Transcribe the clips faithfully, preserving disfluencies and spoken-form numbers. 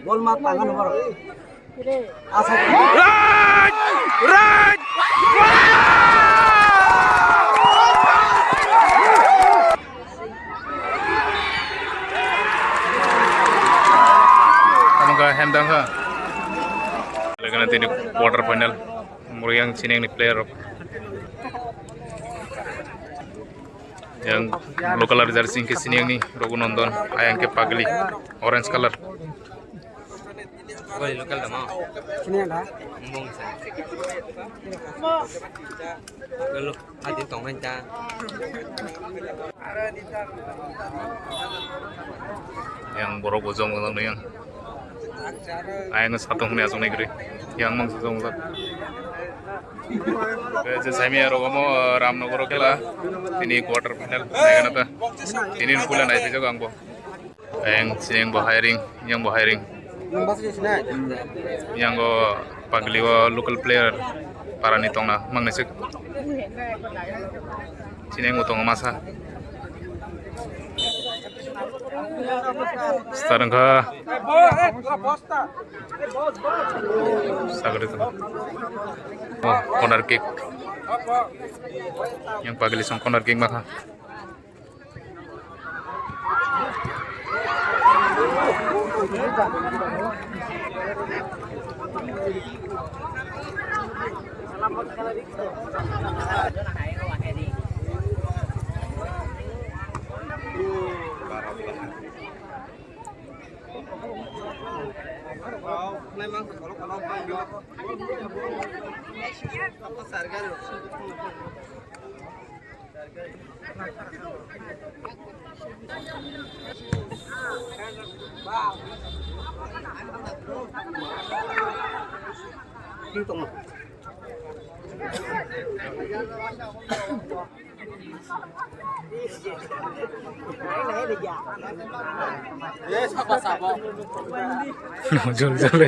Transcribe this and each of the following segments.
Bol ma tangan bor. Asa. Right! Right! Tamo ka hem dang ha. Lagana tini quarter final. Muriang chineng ni player rok. Yang blue color jersey ke chineng ni Raghu Nandan, ayang ke pagli orange color. Oi, local damo. Sini ada. Mung sa. Lalu, adi tong han ta. Yang borok bo jong jong yang. Ayang satong ni asong ni gri. Yang mang satong jak. Eh, je sami aro mo Ramnagar kela. Ini quarter final. Nai kana ta. Ini pula nai pijak ang bo. Yang sini yang bo hiring, yang bo hiring. Nang bas ke sinai. Yang go pagli o local player para ni tongna mang ni sik. Sini yang bo tongo masa. Star wngkha. Sagri tu. Oh, corner kick. Yang pagli song corner kick maka. Jol jol.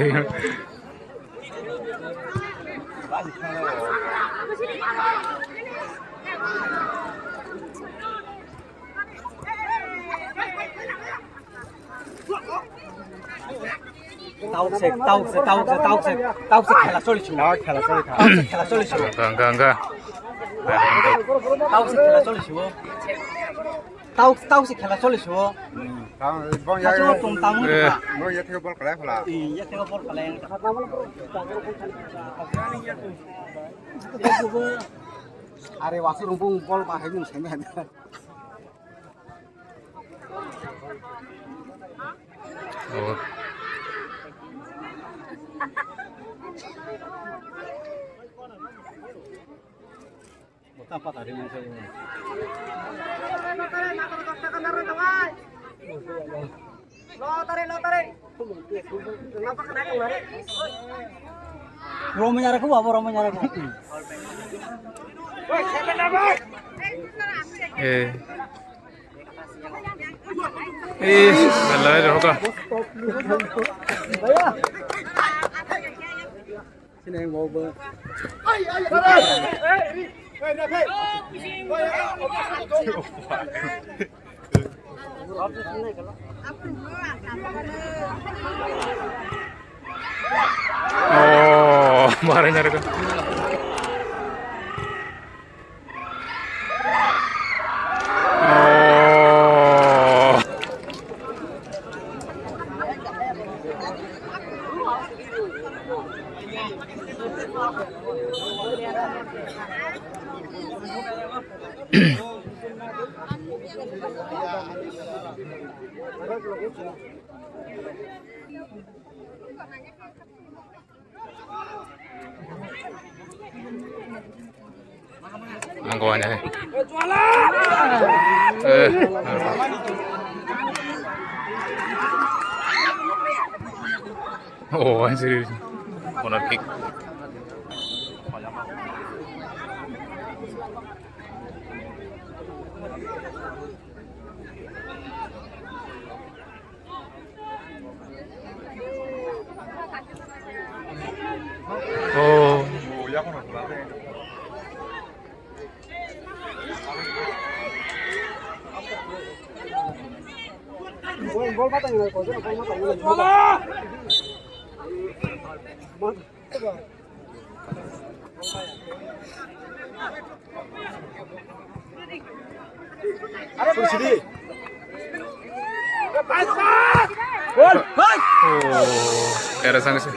Tauk se, tauk se, tauk se, tauk se, tauk se khela choli chungo. Tauk se khela choli chungo. Hwnkha, hwnkha, hwnkha. Tauk se khela choli chungo. Tauk, tauk se khela choli chungo. Bong ya, bong ya thego bol kalai phala. Iya, thego bol kalai. Are wasu rumpung bol bahai ni sengga. Oh. Romanyara ko, abo romanyara ko. Eh. Eh, belai rohoka. Sini yang mau be. Oh, marah nyari kan. Oh. Nang kawan ya. Eh. Oh, anjir. Corner kick. Oh. Oh, era sana sih.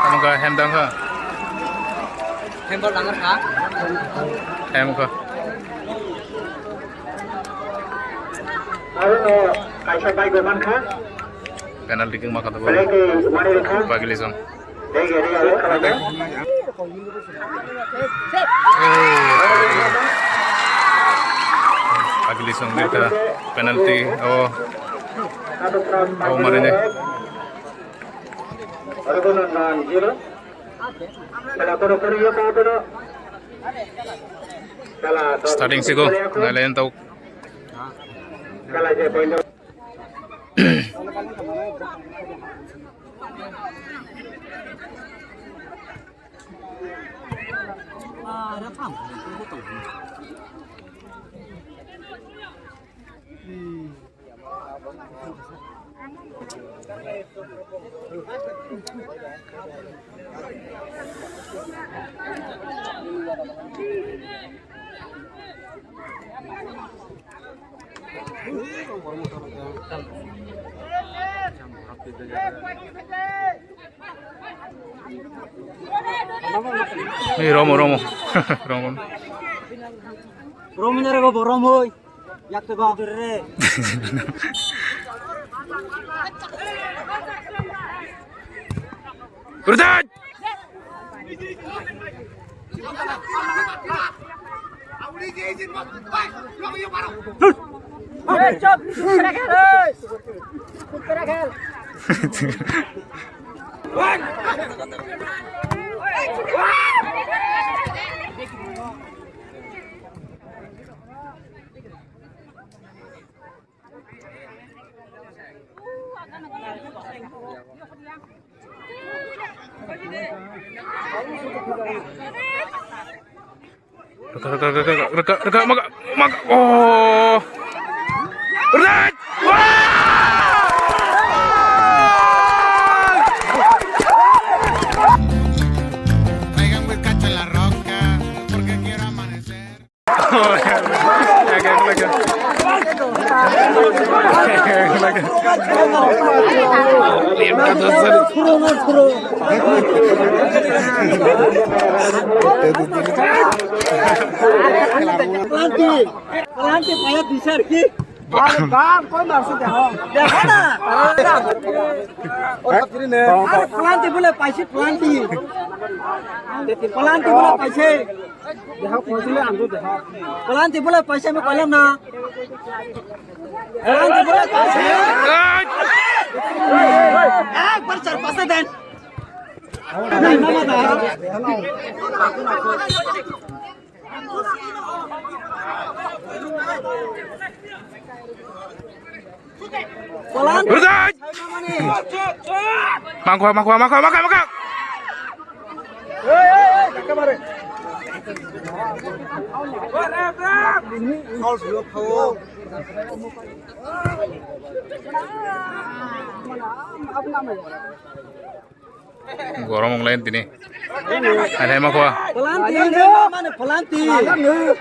Tamo ka hem dang ha? Hem bol dangar kha? Hem kha. Aro no kaisa bai goman kha. Penalty kick ma kha to. Penalty mari kha. Bagili song. Agili song neta penalty. Oh, oh, marine. Starting siko nailen tau. Hey, Romo, Romo. Romo. Romo nyara go, Romo. Yak to go, re. Rudaj! Reka, reka, reka, reka, reka, reka, maka, maka, oh. Rek! Wah! Traigan bizcocho en la roca, porque quiero amanecer. Planti, planti, paya bisar ki. Bam, bam, koi marse dekho. Dekho na. Are planti bole paise planti. Planti bole paise. Dekho, koisile ang dekho. Planti bole paise mo koilam na. Planti bole paise. Ek bar char paise den. Rudai! Mangkwa, mangkwa, mangkwa, mangkwa, mangkwa. Gorom wng lai tini. Hai, hai, ma khua. Pelanti, mane pelanti. Pelanti, mane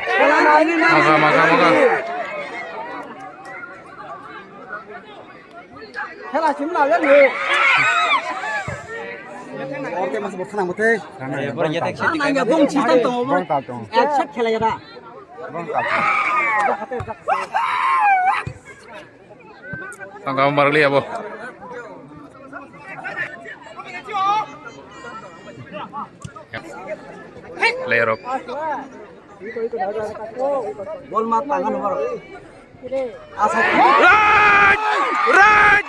pelanti. Maka, maka, maka. Khela sim na le. Oke, mas, botha na mote. Nang ya bong sistem tongo. Bong tal tongo. Accept khela ya da. Bong tal tongo. Tangka marli abo. Player rok. Bol ma tangan bor. Asa. Right! Right!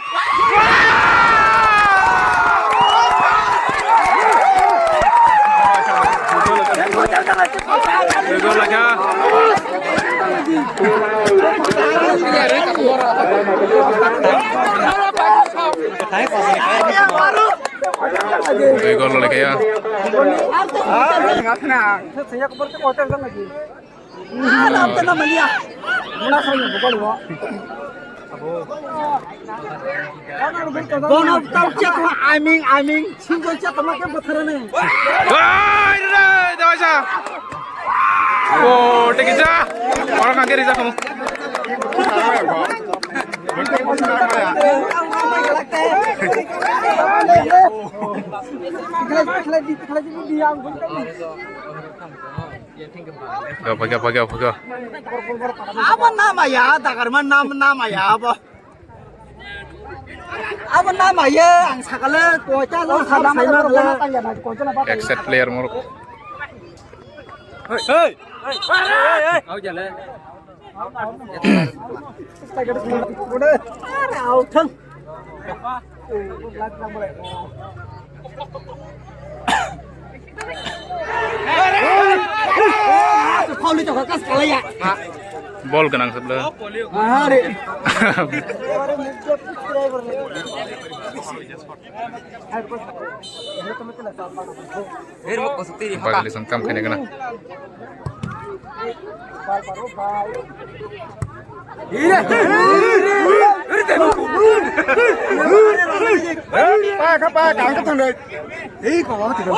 Goal laga. Dui gol lolai kaya. Bono tau chat aming aming sinjo chat ma ke bothara ne. Hai re, dawai sa. Oh, teki ja. Orang kangke rija kamu. Gapa, gapa, gapa, gapa. Apa nama ya? Dagar man nama, nama ya apa? Abo nama ye ang sakale koita lo salam saima gala. Exit player Morocco. Hey, hey, hey, hey, hey. Out thang. Bol ganang sebla. Violation kam khaina gana. Pa kha pa kang ka thang dai. Ei ko ti ko.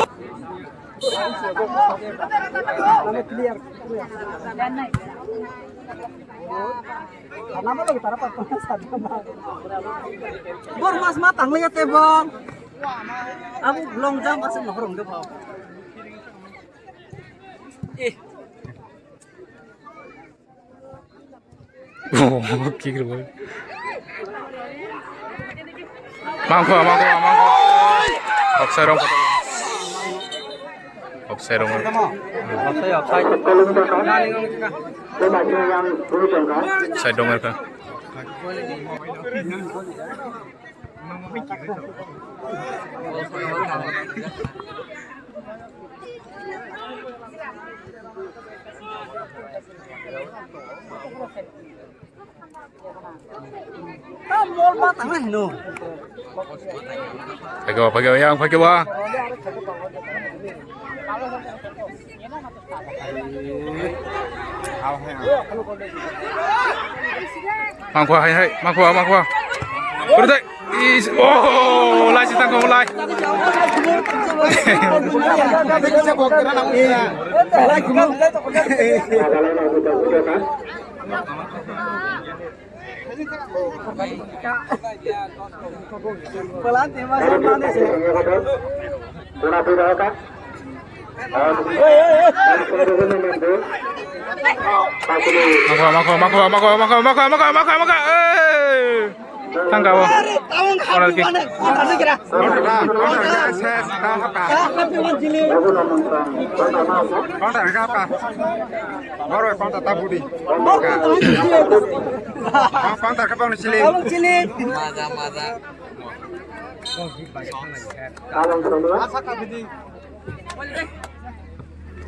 Bor mas ma tangliya te bong. Abo long jump aswk nohor wngde bong. Eh. Oh, kick rw. Mangkho, mangkho, mangkho. Offside rong. Offside rong. Offside, offside. Offside rong kha. Phai khe ba, phai khe ba, yang phai khe ba. Mangkho hai hai, mangkho, mangkho. Berdai. Is, oh, lai sitang kong lai. Makwa, makwa, makwa, eh. Tangka bo. Corner kick. Counter ka, counter ka, ses, ta hapa. Counter ka hapa. Boro counter ta budi. Counter ka bang sili. Maza, maza.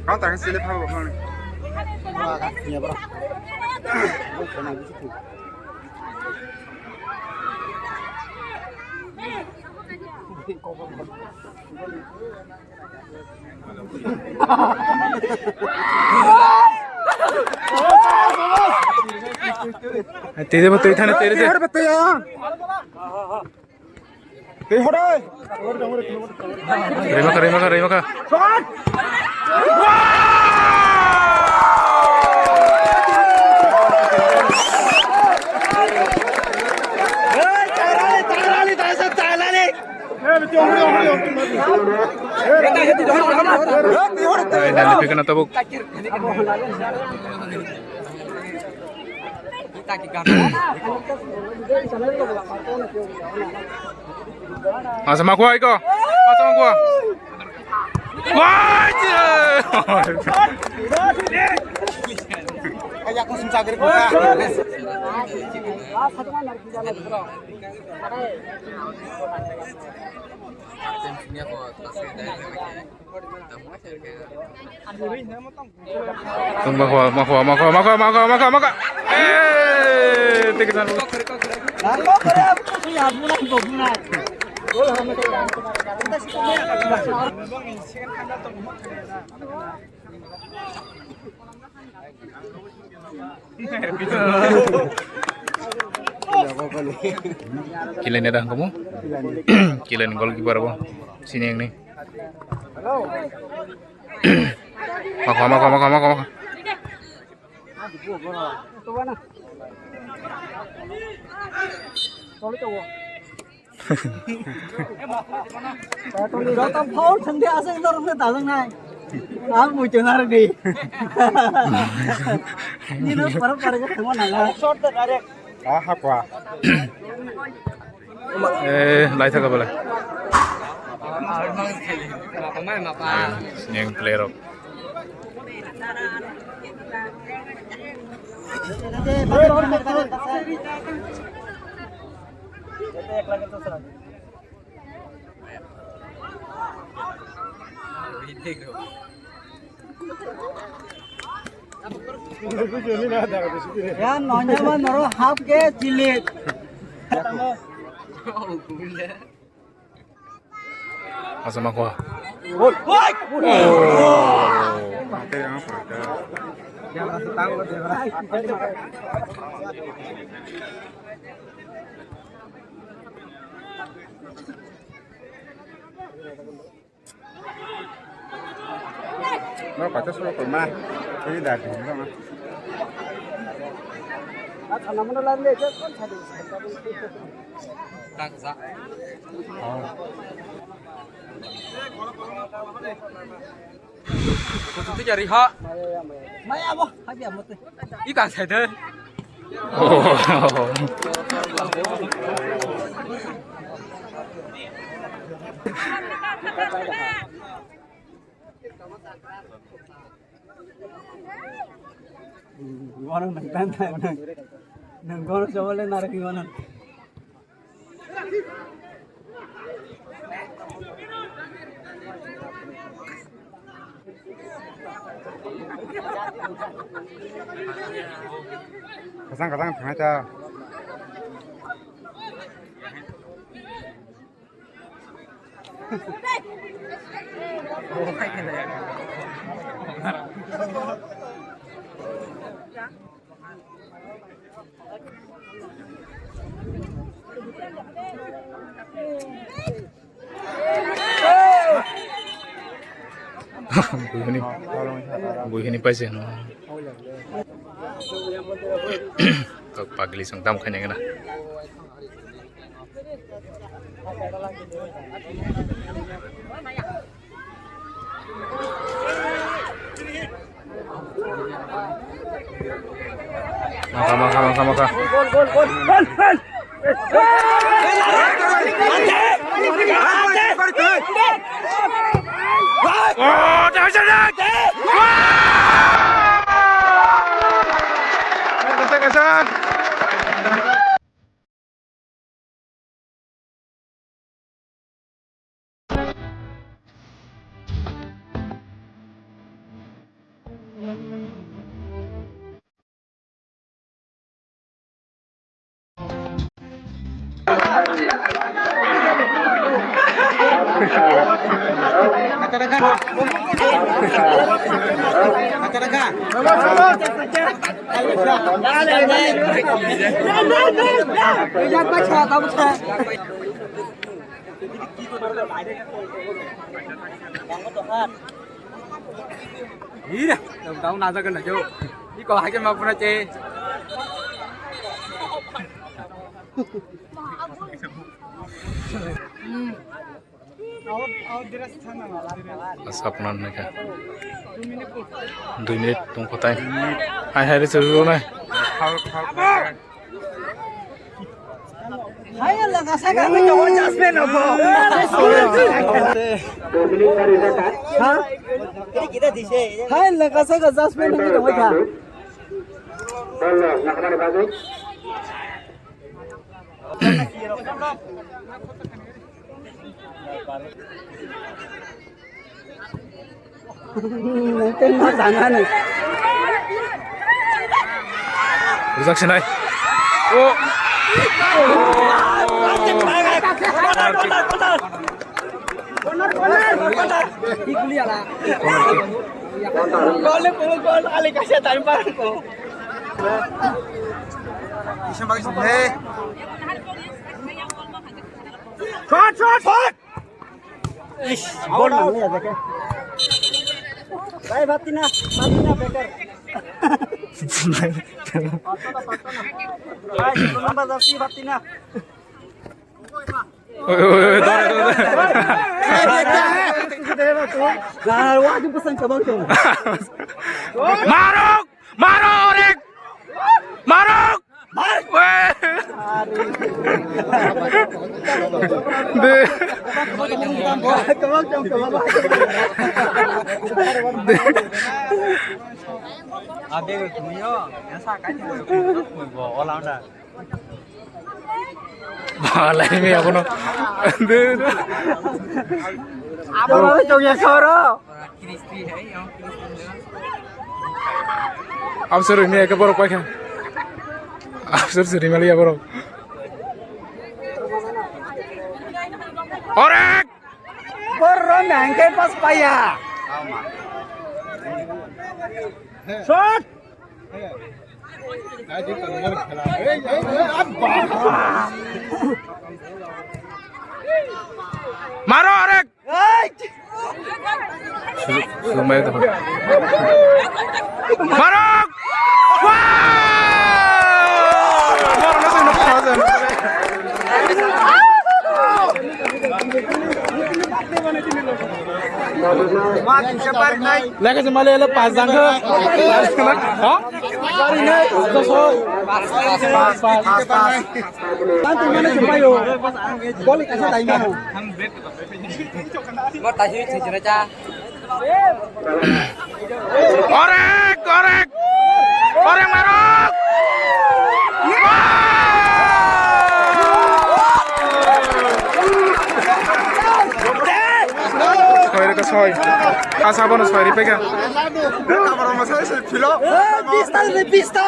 Counter ka sili pha bo. Tei de bo tei thani tei de. Tei hore. Rima kha, rima kha, rima kha. Ai, dali pekana tabuk. Asa makwa iko. Asa makwa. Tung makwa, makwa, makwa, makwa, makwa, makwa, makwa. Eh, take it out. Kilai ni dah kamu? Kilai ni goalkeeper bo. Sini yang ni. Makwa, makwa, makwa, makwa, makwa. Joto foul thangdi aswk norokno dajaknai. Ang muitu narwkdi. Nino parok parok thangma nangya. Ah, hakwa. Eh, lai thaka bole. Sining player rok. Ya, nonya ma noro half ke cilik. Asa ma kho. No, pacha solo kolma. Ini dah, ini mah. Kutu tu jari ha. Maya bo, habi amo te. Ikan saya deh. Wano nang tan tan nang. Nang gono chawale naraki wano. Kasang kasang thangai ta. Buihini, buihini paise no. Kok pagli sang tam khaina gana. Maka, maka, maka, maka. Oh, Ira, tau tau naja kan najo. Iko hake ma pura che. Asap nan neka. Dui minute tungko time. Hai hai re seru nai. Hai, laka saka khe tongo jasmine rok bo. Ha? Hai, laka saka jasmine rok tongo kha. Nangkhe ma janani. Rijak sinai. O. Gol, gol, gol, ali kaisa time parang ko. Shot, shot, shot. Ish, bol nang ya, beke. Bhai, bhatti na, bhatti na, better. Bhai, number dasi, bhatti na. Oi, oi, oi, dore, dore, dore. Nah, wah, jumpa sang kabang tu. Maruk! Maro, orek! Maro! Weh! De. De. All rounder. Balai me abono. Abono chongya soro. Absor ini ke borok paikha. Absor suri mali ya borok. Orek. Borok nangke pas paya. Shot. Maro, orek. Hey! Su-, sumai to. Maro! Wah! Lagi sih malah ada pasang ke. Ha? Pas, pas, pas. Tanti mana sih, Bayu? Balik kasih tadi mana? Orek, orek, orek marok. Soi reka soi. Asa bono soi ripeka. Pista, pista.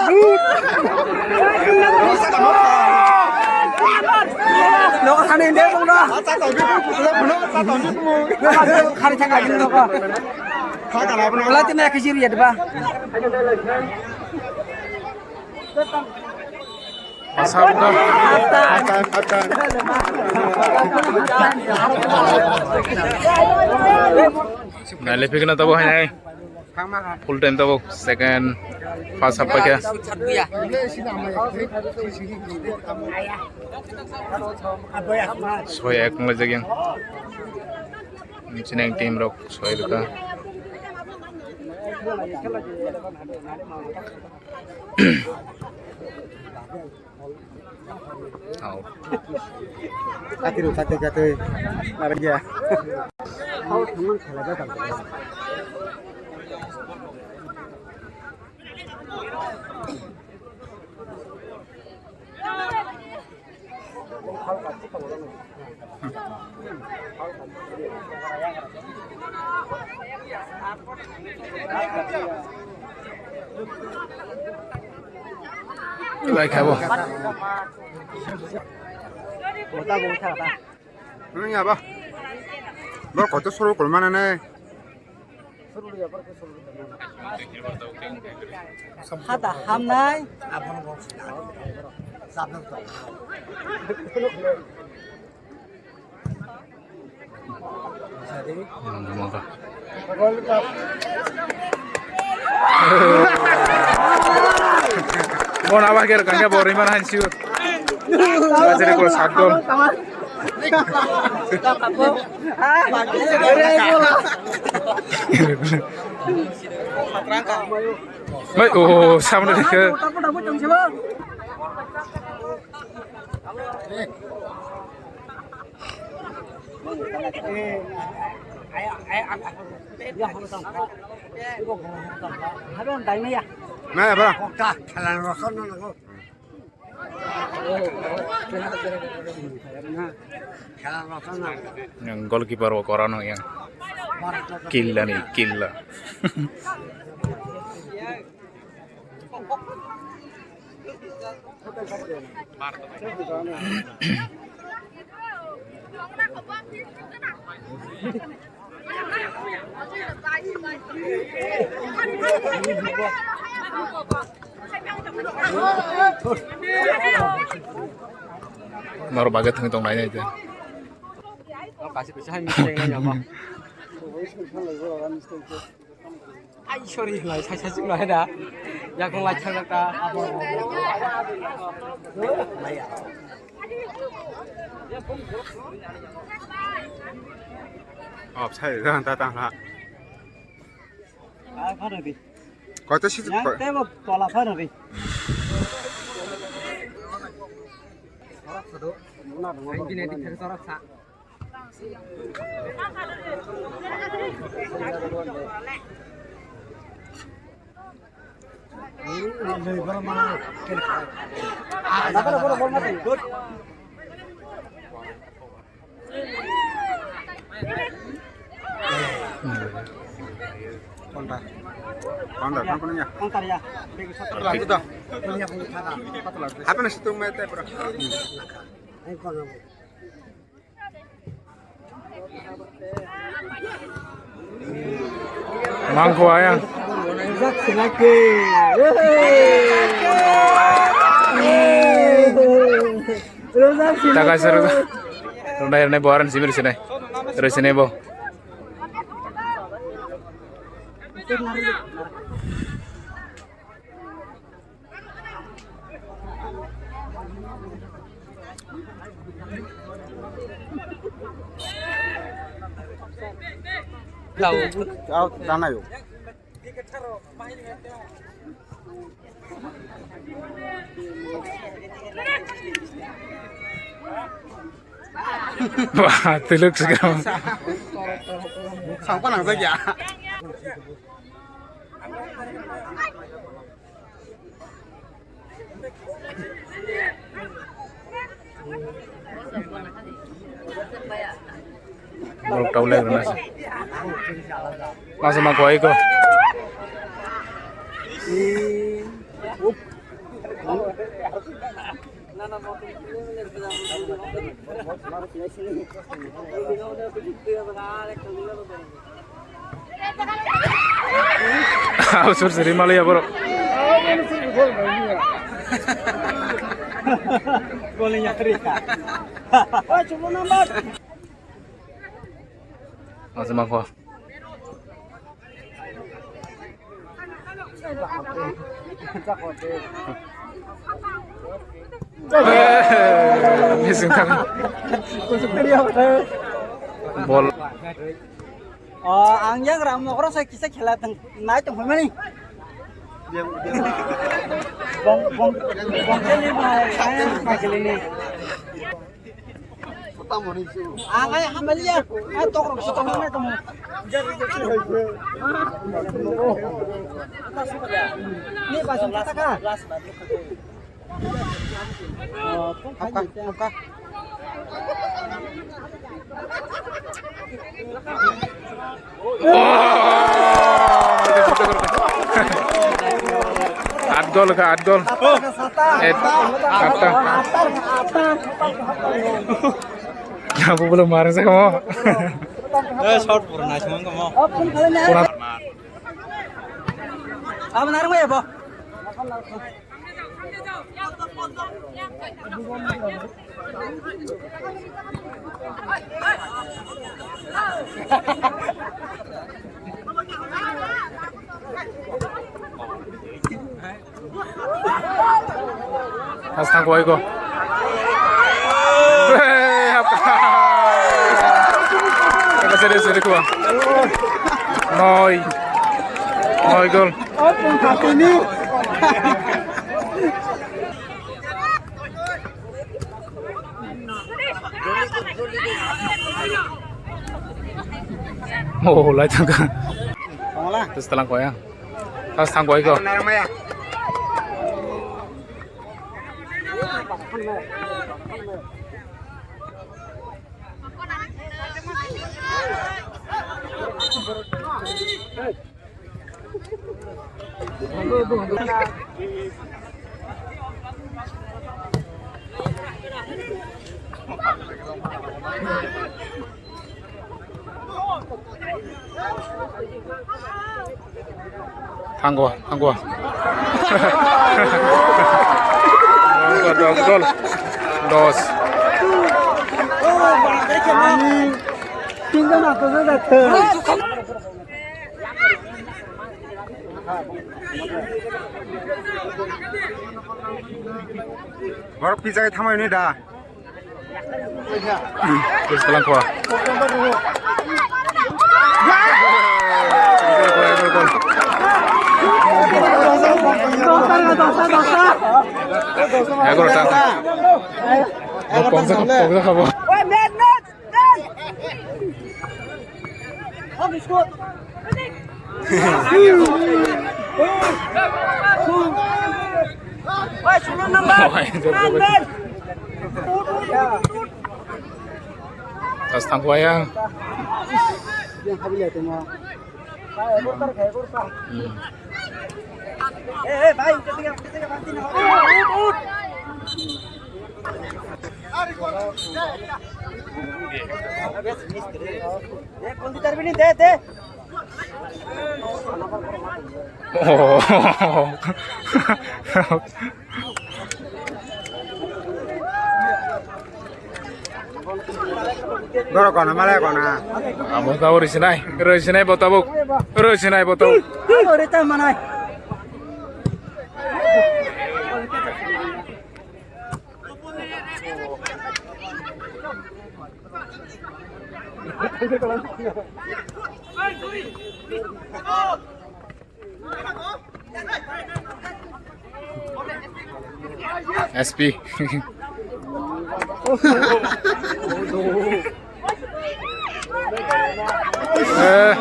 Nogo sani inde bongno. Khari thang agini nogo. Ola tini ekhe jiri yadba. Asabda. Nai lepi kena tabo hai nai. Full time tabuk second, first half paikha. Soi ek wnglaijak yang. Nini team rok soi rwkha. Au. Kati rw, kati, kati. Narikya. Lai khabo. Nung ya ba. Bo koto suru kulmana ne. Hada hamnai. Bona bagir kangke bo rimana hansiu. Bajere ko sat gol. Bai, oh, samne ke. Naya, bro. Yang goalkeeper o korano yang killa ni killa. Norok bagwi thwng tong nai nai de. Kasi bisa hai mistake nai apa? Ai, sorry, lai, sai, sai, lai da. Yakung lai, sai, da. Offside, da, da, da, da. Ah, phano di. Koita si yang ko- tebo tola phano di. Sorok sado. Ang kini di sorok sa. Kontra. Kontra, kontra niya. Kontra ya. Apa na situ mete, bro? Mangkho ayang. Taka sir. Rundai rundai bo aran simir sinai. Rundai sinai bo. Out, out, dana yo. Wah, tuluk sekarang. Sangko nang saja. Borok tau lai rwna se. Masa ma koi ko. Au sur siri malaya borok. Masa ma kho. Mising thang. Bol. O, ang yang ram nokro sa kisa khela tang nai tong mani. Bong bong bong kali mai, ai, mai kali ni. Ang ai hamaliya, ai tokrok si tongmani tongmo. Ni basing kata ka? Hapka, hapka. At gol ka, at gol. Eh, atta. Abo bolo marang sa kamo. Eh, shot pura na chumang kamo. Pura. Abo narang ya, bo. As thang koi ko. Hey, apa? Apa serius, serius ko. Noi. Noi gol. Open katini. Oh, lai thangka. Terus telang koya. Terus thang koy ko. Thango, thango. Dos, dos. Borok pijai thamai ni da. Terus telang kua. Egarota. Pongsa, pongsa khabo. Tas thang kuaya. Hmm. Oh. Borok kono malai kono. Amo tabuk rwsinai, rwsinai bo tabuk, rwsinai bo tabuk. Abo rwta manai. S P. Eh.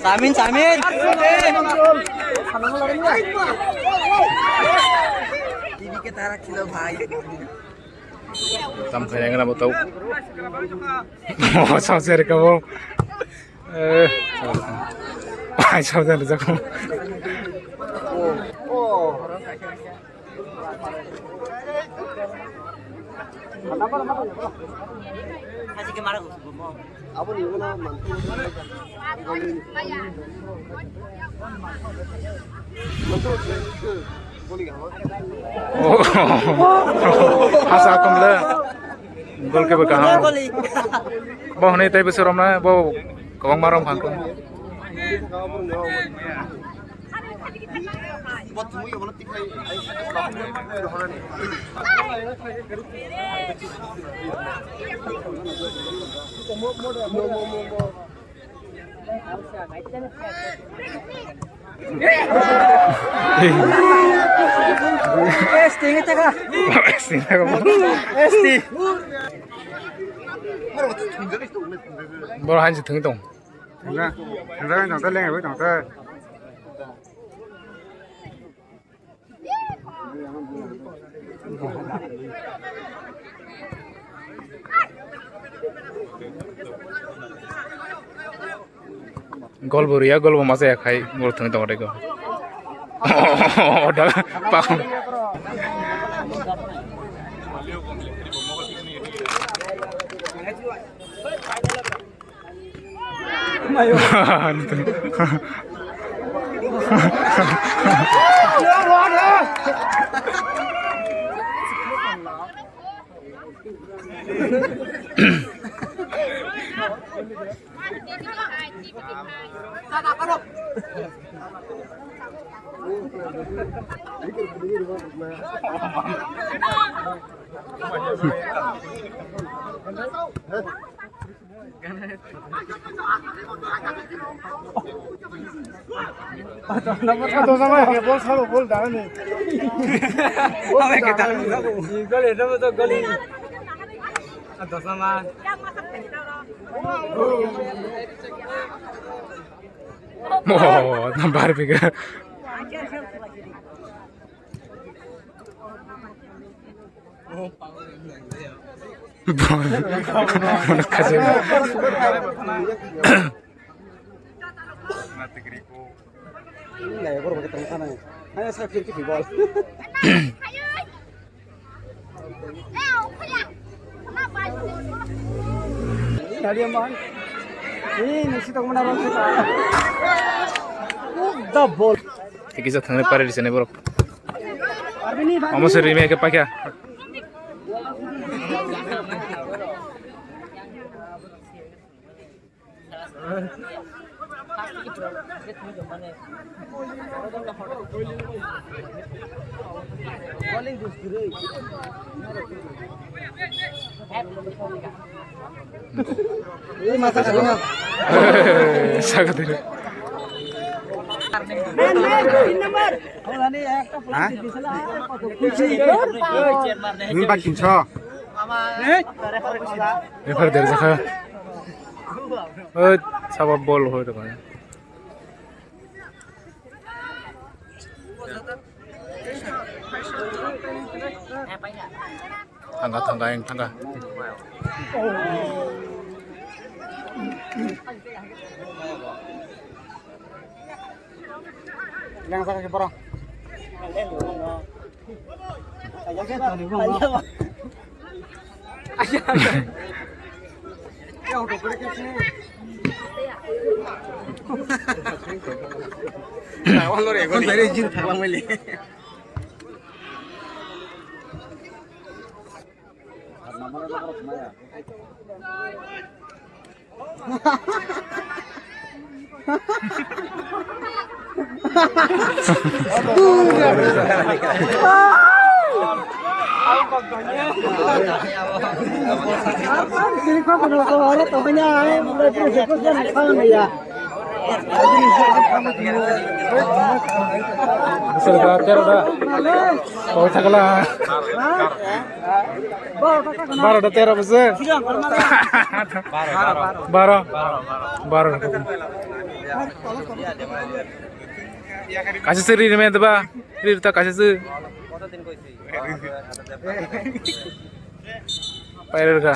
Samin, Samin. T V ke tarah khilo bhai. Tam khaina gana bo tau. Oh, samseri ka bo. Eh. Ai, samseri ka bo. Oh. Asa akum le. Goalkeeper kaham. Bo hwnwi tei bwswk romna bo kwbangma rom phang khe. S T ngi taka. S T ngi taka. S T. Boro hansi thwngwi tong. Thwngna, thwngna tong ta, lengai bai tong ta. Gol bo riya, gol bo masa ya khai, gol thwng tong rego. Oda, pak. Dos nama ke bol sabo bol dana ni. Ame ke dana ni. Gol itu betul gol ini. Dos nama. Oh, nambar biga. Double. Tikisa thangni pare risani borok. Omo se rimi ke pakya. Saka diri. Ha? Ini bak kinso. Refer dari Jakarta. Oh, sama bol hoi dengan. Tangga, tangga, yang tangga. Yang sakit, bro. Sir, ka tero da. Kau thakla. Baro da tero bese. Baro. Baro. Kaisa se ri me da ba. Ri ta kaisa se. Pairarkha.